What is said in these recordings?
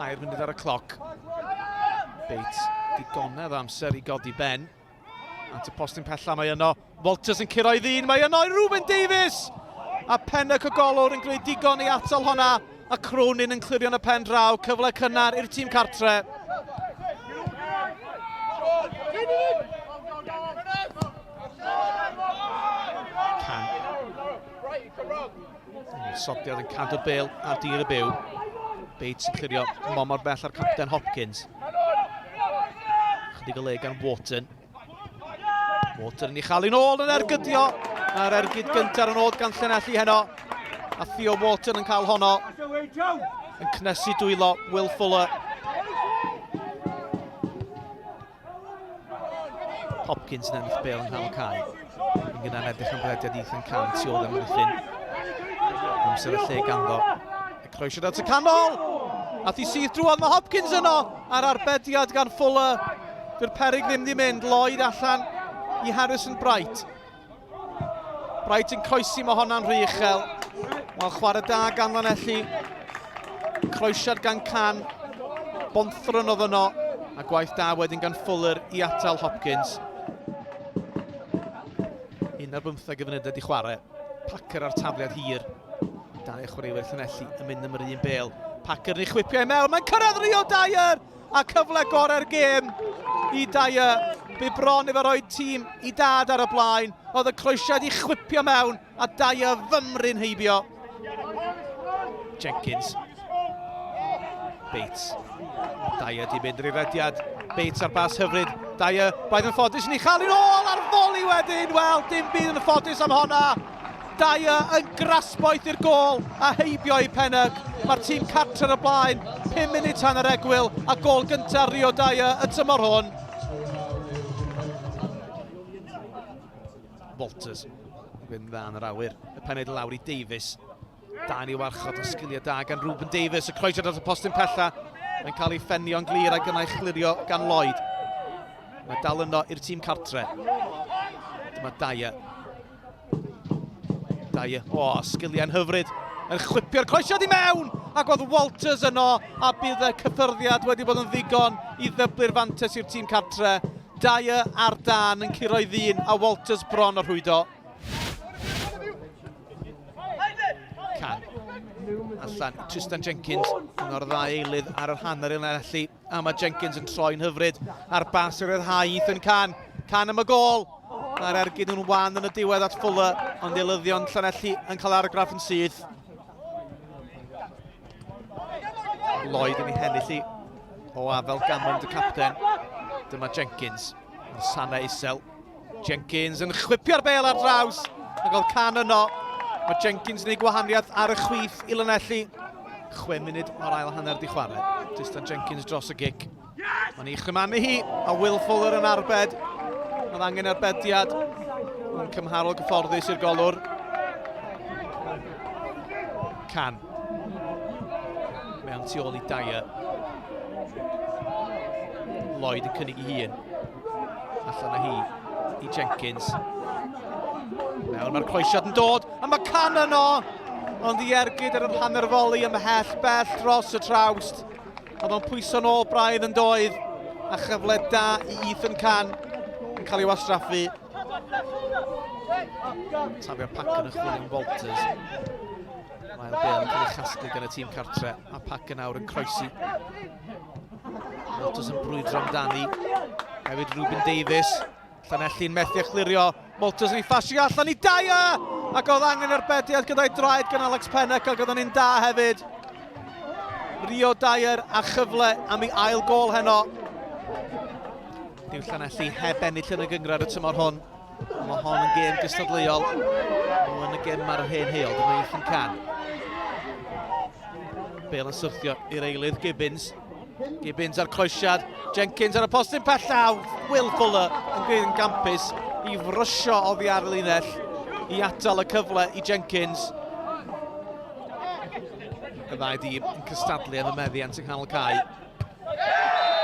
Tair munud ar y cloc. Bates digonedd o amser i godi ben. At y postyn pella mae yno. Walters yn curo i ddyn, mae yno i Ruben Davies! A Pennock y golwr yn gwneud digon i atal honna. A Cronin yn clirio yn y pen draw. Cyfle cynnar i'r tîm cartre. Can. Sodiad yn cadw'r bel ar dir y byw. Bates yn clirio mor mor bell ar capten Hopkins. Chydig o le gan Wharton. Wharton yn ei chael i'n ôl yn ergydio. A'r ergyd gyntaf yn ôl gan Llanelli heno. A Theo Wharton yn cael honno. Yn cnesu dwylo Will Fuller. Hopkins yn ennill bel yn nghanol cae. Yn gyda'n edrych am rediad Ethan Can tu ôl amddiffyn. Amser y lle ganddo. Y croesiad at y canol! A thi syth drwodd, mae Hopkins yno! A'r arbediad gan Fuller. Dyw'r perig ddim di mynd. Lloyd allan i Harrison Bright. Bright yn croesi, mae honna'n rhy uchel. Wel, chwarae da gan Lanelli. Croesiad gan Can. Bonthron oedd yno. A gwaith da wedyn gan Fuller i atal Hopkins. Un ar bymtheg y funudau di chwarae. Packer ar tafliad hir. Dau chwaraewyr Llanelli yn mynd am yr un bel. Packer yn ei chwipio i mewn. Mae'n cyrraedd Rio Dyer! A cyfle gorau'r gêm i Dyer. Bu bron iddo roi tîm i dad ar y blaen. Oedd y croesiad i chwipio mewn a Dyer fymryn heibio. Jenkins. Bates. Dyer di mynd i'r rediad. Bates ar bas hyfryd. Dyer, braidd yn ffodus yn ei chael i'n ôl ar foli wedyn. Wel, dim byd yn ffodus am honna. Dyer yn grasboeth i'r gôl a heibio i Pennock. Mae'r tîm cartre ar y blaen, 5 munud tan yr egwyl a gôl gyntaf Rio Dyer y tymor hwn. Walters yn fynd dda yn yr awyr. Y pened lawr i Davies. Da yn ei warchod yn sgiliau da gan Ruben Davies. Y croesiad at y postyn pella. Mae'n cael ei ffenio'n glir ac yna ei chlirio gan Lloyd. Mae dal yno i'r tîm cartre. Dyma Dyer. Dyer, o, oh, sgiliau'n hyfryd. Yn chwipio'r croesiad i mewn! Ac oedd Walters yno, a bydd y cyffyrddiad wedi bod yn ddigon i ddyblu'r fantes i'r tîm cartre. Dyer ar dan yn curo'i ddyn, a Walters bron o rhwydo. Can. Allan Tristan Jenkins, un o'r ddau eilydd ar yr hanner i Lanelli. A mae Jenkins yn troi'n hyfryd ar bas i'r ryddhau Ethan Can. Can am y gôl. Mae'r ergyd yn wan yn y diwedd at Fuller, ond eilyddion Llanelli yn cael argraff yn syth. Lloyd yn ei hennill i o afel Gammond y capten. Dyma Jenkins yn sanau isel. Jenkins yn chwipio'r bel ar draws. Ac oedd Can yno. Mae Jenkins yn ei gwahaniaeth ar y chwith i Lanelli. 6 munud o'r ail hanner di chwarae. Tristan Jenkins dros y gic. Mae'n ei chymanu hi, a Will Fuller yn arbed. Mae angen arbediad. Yn cymharol gyfforddus i'r golwr. Can. Mewn tu ôl i Dyer. Lloyd yn cynnig i hun. Allan â hi i Jenkins. Nawr mae'r croesiad yn dod, a mae Can yno! Ond i ergyd ar yr hanner foli ymhell bell dros y trawst. Oedd o'n pwyso nôl braidd yn doedd, a chyfle da i Ethan Can yn cael ei wastraffu. Tafio Packer yn chwilio am Walters. Mae'r bel yn cael ei chasglu gan y tîm cartre, a Packer nawr yn croesi. Walters yn brwydro amdani. Hefyd Ruben Davies. Llanelli'n methu a chlirio. Walters yn ei ffasio allan i Dyer! Ac oedd angen arbediad gyda'i draed gan Alex Pennock ac oedd o'n un da hefyd. Rio Dyer a chyfle am ei ail gol heno. Dyw Llanelli heb ennill yn y gyngrair y tymor hwn. Mae hon yn gêm gystadleuol. Nhw yn y gêm ar yr hen heol. Dyma Ethan Can. Bale yn syrthio i'r eilydd Gibbons. Gibbons ar croesiad. Jenkins ar y postyn pellaw. Will Fuller yn gwneud yn gampus i frysio oddi ar y linell i atal y cyfle i Jenkins. Y ddau dîm yn cystadlu am y meddiant yng nghanol cae.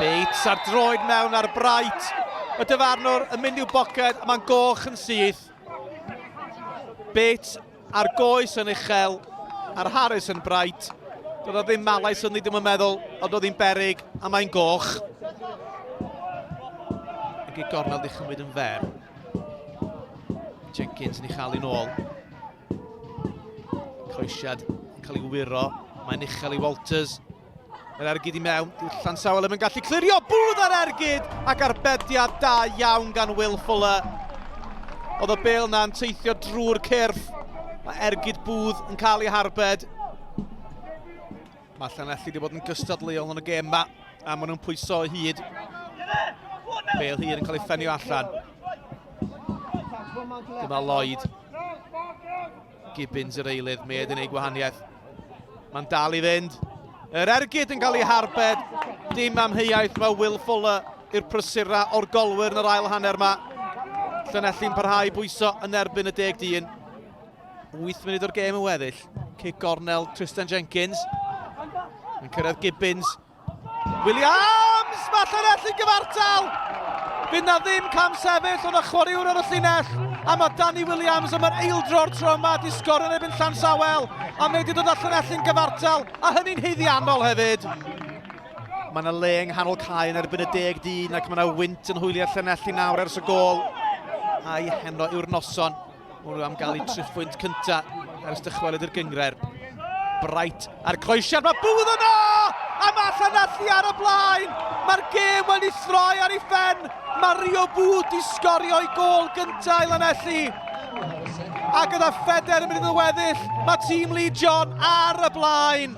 Bates ar droed mewn ar Bright. Y dyfarnwr yn mynd i'w boced a mae'n goch yn syth. Bates ar goes yn uchel a'r Harris yn Bright. Doedd o ddim malais ynddi, dwi'n meddwl, ond oedd hi'n berig, a mae'n goch. Ac i gornel di chymryd yn fer. Jenkins yn ei chael i'n ôl. Croesiad yn cael ei wyro. Mae'n uchel i Walters. Yr ergyd i mewn, dyw Llansawel ddim yn gallu clirio, bwdd ar ergyd ac arbediad da iawn gan Will Fuller. Oedd y bel na'n teithio drwy'r cyrff. Mae ergyd bwdd yn cael ei harbed. Mae Llanelli wedi bod yn gystadleuol yn y gêm yma, a maen nhw'n pwyso o hyd. Bale hir yn cael ei ffenio allan. Dyma Lloyd. Gibbons yr eilydd, Med yn ei gwahaniaeth. Mae'n dal i fynd. Yr ergyd yn cael ei harbed. Dim amheuaeth, mae Will Fuller i'r prysura o'r golwyr yn yr ail hanner yma. Llanelli'n parhau i bwyso yn erbyn y deg dyn. 8 munud o'r gêm yn weddill. Cic gornel Tristan Jenkins. Yn cyrraedd Gibbons. Williams! Mae Llanelli'n gyfartal! Fydd na ddim cam sefyll ond y chwaraewr ar y llinell. A mae Danny Williams am yr eildro'r tro yma di sgorio yn erbyn Llansawel. A mae wedi dod â Llanelli'n gyfartal, a hynny'n haeddiannol hefyd. Mae yna le yng nghanol cae yn erbyn y deg dyn ac mae yna wynt yn hwyliau Llanelli nawr ers y gôl. A'i heno yw'r noson. Maen nhw am gael eu triphwynt cynta ers dychwelyd i'r gynghrair. Bright a'r croesiad, mae Booth yno! A mae Llanelli ar y blaen! Mae'r gêm wedi throi ar ei phen! Mae Rio Booth di sgorio ei gôl gynta i Lanelli. A gyda pheder yn mynd i weddill, mae tîm Lee John ar y blaen.